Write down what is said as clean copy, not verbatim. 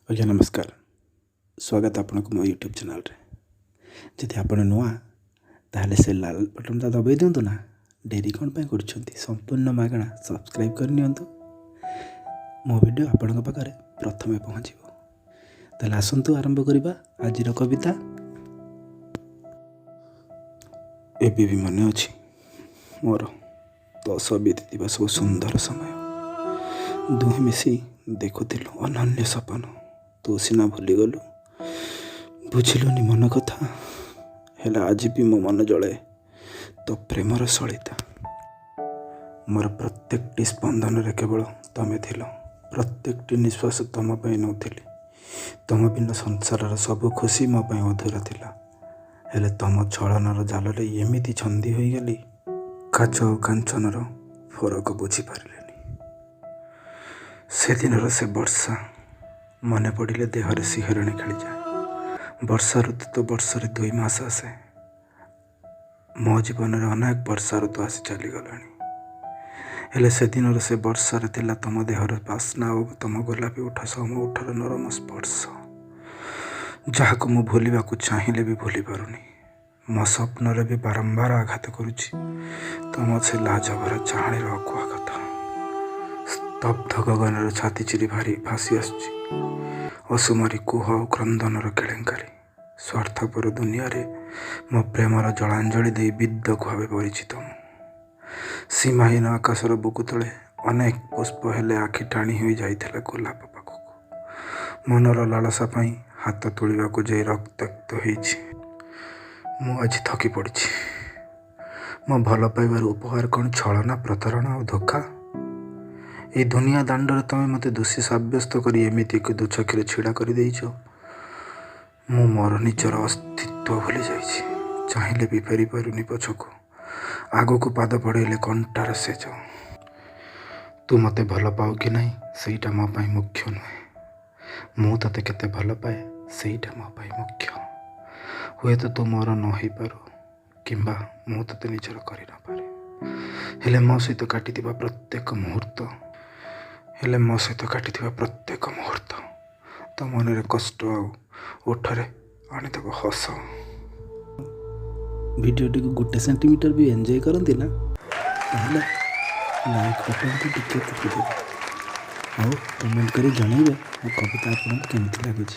ଆଜ୍ଞା ନମସ୍କାର, ସ୍ୱାଗତ ଆପଣଙ୍କୁ ମୋ ୟୁଟ୍ୟୁବ୍ ଚ୍ୟାନେଲ୍ରେ। ଯଦି ଆପଣ ନୂଆ, ତାହେଲେ ସେ ଲାଲ ବଟନ୍ଟା ଦବାଇ ଦିଅନ୍ତୁ ନା। ଡେରି କ'ଣ ପାଇଁ କରୁଛନ୍ତି? ସମ୍ପୂର୍ଣ୍ଣ ମାଗଣା, ସବସ୍କ୍ରାଇବ୍ କରିନିଅନ୍ତୁ। ମୋ ଭିଡ଼ିଓ ଆପଣଙ୍କ ପାଖରେ ପ୍ରଥମେ ପହଞ୍ଚିବ। ତାହେଲେ ଆସନ୍ତୁ ଆରମ୍ଭ କରିବା ଆଜିର କବିତା। ଏବେ ବି ମନେ ଅଛି ମୋର ତୋ ସହ ବିତିଥିବା ସବୁ ସୁନ୍ଦର ସମୟ। ଦୁହେଁ ମିଶି ଦେଖୁଥିଲୁ ଅନନ୍ୟ ସପନ। ତୁ ସିନା ଭୁଲିଗଲୁ, ବୁଝିଲୁନି ମନ କଥା, ହେଲେ ଆଜି ବି ମୋ ମନ ଜଳେ ତୋ ପ୍ରେମର ସଳିତା। ମୋର ପ୍ରତ୍ୟେକଟି ସ୍ପନ୍ଦନରେ କେବଳ ତମେ ଥିଲ। ପ୍ରତ୍ୟେକଟି ନିଶ୍ୱାସ ତମ ପାଇଁ ନେଉଥିଲି। ତମ ବିନା ସଂସାରର ସବୁ ଖୁସି ମୋ ପାଇଁ ଅଧୁରା ଥିଲା। ହେଲେ ତମ ଛଳନାର ଜାଲରେ ଏମିତି ଛନ୍ଦି ହୋଇଗଲି, କାଚ ଆଉ କାଞ୍ଚନର ଫରକ ବୁଝିପାରିଲିନି। ସେଦିନର ସେ ବର୍ଷା ମନେ ପଡ଼ିଲେ ଦେହରେ ଶିହରଣ ଖେଳିଯାଏ। ବର୍ଷା ଋତୁ ତ ବର୍ଷରେ 2 ମାସ ଆସେ। ମୋ ଜୀବନରେ ଅନେକ ବର୍ଷା ଋତୁ ଆସି ଚାଲିଗଲାଣି। ହେଲେ ସେଦିନର ସେ ବର୍ଷାରେ ଥିଲା ତମ ଦେହର ବାସ୍ନା ଆଉ ତମ ଗୋଲାପୀ ଓଠ ସହ ମୋ ଓଠର ନରମ ସ୍ପର୍ଶ, ଯାହାକୁ ମୁଁ ଭୁଲିବାକୁ ଚାହିଁଲେ ବି ଭୁଲି ପାରୁନି। ମୋ ସ୍ୱପ୍ନରେ ବି ବାରମ୍ବାର ଆଘାତ କରୁଛି ତମ ସେ ଲାଜଭରା ଚାହାଣୀର ଅକୁହା କଥା। ସ୍ତବ୍ଧ ଗଗନର ଛାତି ଚିରି ଭାରି ଭାସି ଆସୁଛି ଅସୁମାରୀ କୁହ ଆଉ କ୍ରନ୍ଦନର କେଳେଙ୍କାରୀ। ସ୍ୱାର୍ଥପର ଦୁନିଆରେ ମୋ ପ୍ରେମର ଜଳାଞ୍ଜଳି ଦେଇ ବିଦଗ୍ଧ ଭାବେ ପରିଚିତ ମୁଁ। ସୀମାହୀନ ଆକାଶର ବୁକୁ ତଳେ ଅନେକ ପୁଷ୍ପ, ହେଲେ ଆଖି ଟାଣି ହୋଇ ଯାଇଥିଲା ଗୋଲାପ ପାଖକୁ। ମନର ଲାଳସା ପାଇଁ ହାତ ତୋଳିବାକୁ ଯାଇ ରକ୍ତାକ୍ତ ହେଇଛି। ମୁଁ ଆଜି ଥକି ପଡ଼ିଛି। ମୋ ଭଲ ପାଇବାର ଉପହାର କ'ଣ ଛଳନା, ପ୍ରତାରଣା ଆଉ ଧୋକା? ଏଇ ଦୁନିଆ ଦାଣ୍ଡରେ ତମେ ମୋତେ ଦୋଷୀ ସାବ୍ୟସ୍ତ କରି ଏମିତି ଏକ ଦୋଛକିରେ ଛିଡ଼ା କରିଦେଇଛ, ମୁଁ ମୋର ନିଜର ଅସ୍ତିତ୍ୱ ଭୁଲି ଯାଇଛି। ଚାହିଁଲେ ବି ଫେରିପାରୁନି ପଛକୁ। ଆଗକୁ ପାଦ ବଢ଼େଇଲେ କଣ୍ଟାର ଶେଯ। ତୁ ମୋତେ ଭଲ ପାଉ କି ନାହିଁ, ସେଇଟା ମୋ ପାଇଁ ମୁଖ୍ୟ ନୁହେଁ। ମୁଁ ତୋତେ କେତେ ଭଲ ପାଏ, ସେଇଟା ମୋ ପାଇଁ ମୁଖ୍ୟ। ହୁଏତ ତୁ ମୋର ନ ହେଇପାରୁ କିମ୍ବା ମୁଁ ତୋତେ ନିଜର କରିନପାରେ, ହେଲେ ମୋ ସହିତ କାଟିଥିବା ପ୍ରତ୍ୟେକ ମୁହୂର୍ତ୍ତ, ହେଲେ ମୋ ସହିତ କାଟିଥିବା ପ୍ରତ୍ୟେକ ମୁହୂର୍ତ୍ତ ତୋ ମନରେ କଷ୍ଟ ଆଉ ଓଠରେ ଆଣିଦେବ ହସ। ଭିଡ଼ିଓଟିକୁ 1 ସେଣ୍ଟିମିଟର ବି ଏନ୍ଜୟ କରନ୍ତି ନା, ତାହେଲେ ଲାଇକ୍ ବଟନ୍କୁ ଟିକେ ଟିପିଦେବେ ଆଉ କମେଣ୍ଟ କରି ଜଣାଇବେ ମୋ କବିତା ଆପଣଙ୍କୁ କେମିତି ଲାଗୁଛି।